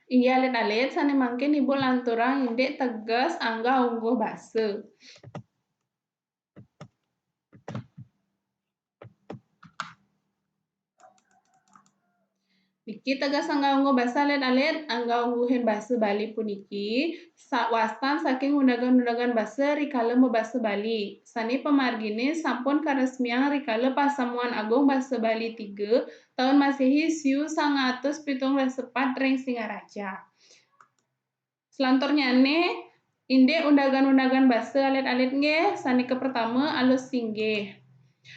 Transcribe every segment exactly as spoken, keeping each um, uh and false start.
Inggih alit-alit, sané mangkin Ibu lanturang indik teges angga ungguh basa. Niki teges angga ungguh basa alit-alit, angga ungguhing basa Bali puniki sawastan saking undagan-undagan basa rikala mabasa Bali, sané pamarginé sampun karesmiang rikala Pasamuan Agung Basa Bali tiga taun Maséhi siu sangang atus pitung welas sepat ring Singaraja. Selanturnyané, indik undagan-undagan basa alit-alit nggih, sané kapertama alus singgih.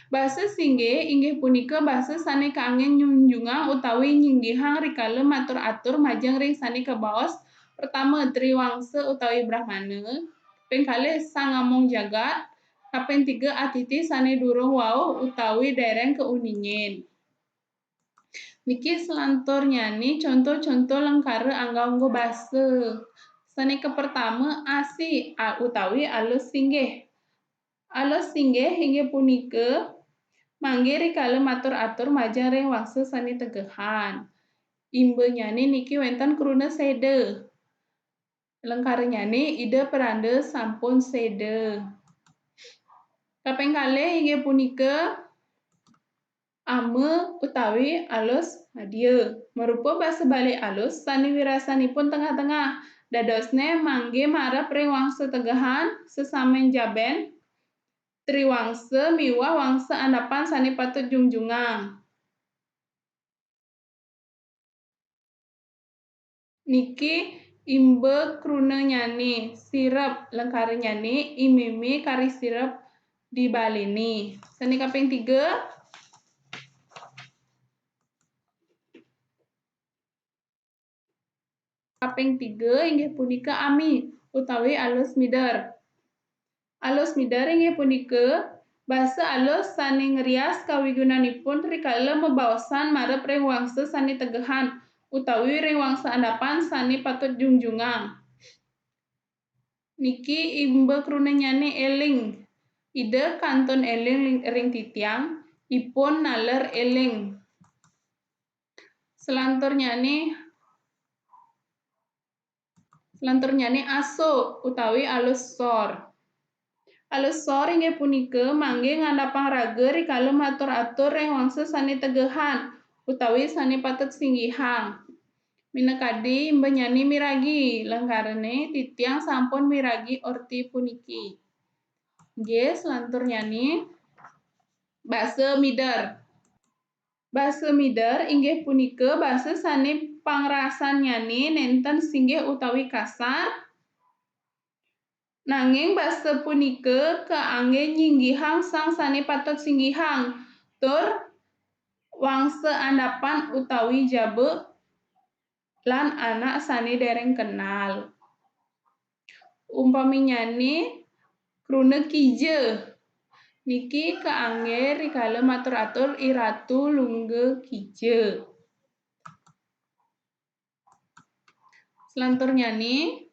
Basa singgih inggih punika basa sané kaanggén nyunjungang utawi nyinggihang rikala matur atur majeng ring sané kabaos, pertama, triwangsa utawi brahmana, kaping kalih, sang among jagat, kaping tiga, atiti sané durung wau utawi déréng kauningin. Niki selanturnyané conto-conto lengkara angga ungguh basa. Sané kapertama, asi, a-, utawi alus singgih. Alus singgih inggih punika manggih rikala matur atur majeng ring wangsa sané tegehan. Imbanyané niki wénten kruna séda. Lengkaranyané Ida Peranda sampun séda. Kaping kalih inggih punika ama utawi alus madya. Marupa basa Bali alus sané wirasanipun tengah-tengah. Dadosné manggih marep ring wangsa tegehan, sesamin jabén, triwangsa miwah wangsa andapan sané patut jungjungang. Niki imba krunanyané, sirep, lengkaranyané, i mémé kari sirep di Baliné. Sané kaping tiga. Kaping tiga inggih punika ami utawi alus mider. Alus mider inggih punika basa alus sané ngrias kawigunanipun rikala mabaosan marep ring wangsa sané tegehan utawi ring wangsa andapan sané patut jungjungang. Niki imba krunanyané éling. Ida kantun éling ring titiang, ipun naler éling. Selanturnyané, selanturnyané asu utawi alus sor. Alus sor inggih punika manggih ngandapang raga rikala matur atur ring wangsa sané tegehan utawi sané patut singgihang. Minakadi imbanyané miragi, lengkarané titiang sampun miragi orti puniki. Nggih, selanturnyané basa mider. Basa mider inggih punika basa sané pangrasannyané nénten singgih utawi kasar, nanging basa punika kaanggé nyinggihang sang sané patut singgihang, tur wangsa andapan utawi jaba lan anak sané déréng kenal. Umpaminyané kruna kija. Niki kaanggé rikala matur atur I Ratu Lungga Kija. Selanturnyané,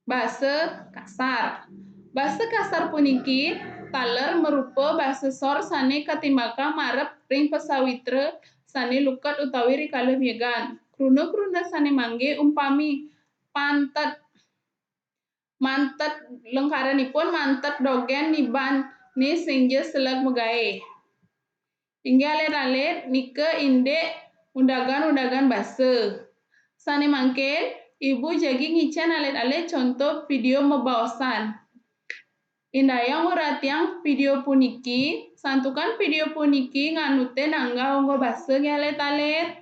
basa kasar. Basa kasar puniki taler marupa basa sor sané katimbakang marep ring pasawitra sané lukat utawi rikala miegan. Kruna-kruna sané manggih umpami pantet, mantet, lengkaranipun mantet dogén niban ni sing ja seleg magaé. Inggih alit-alit, nika indik undagan-undagan basa. Sané mangkin, Ibu jagi ngicén alit-alit conto vidéo mabaosan. Indayang uratiang vidéo puniki, santukan vidéo puniki nganutin angga ungguh basa nggih alit-alit.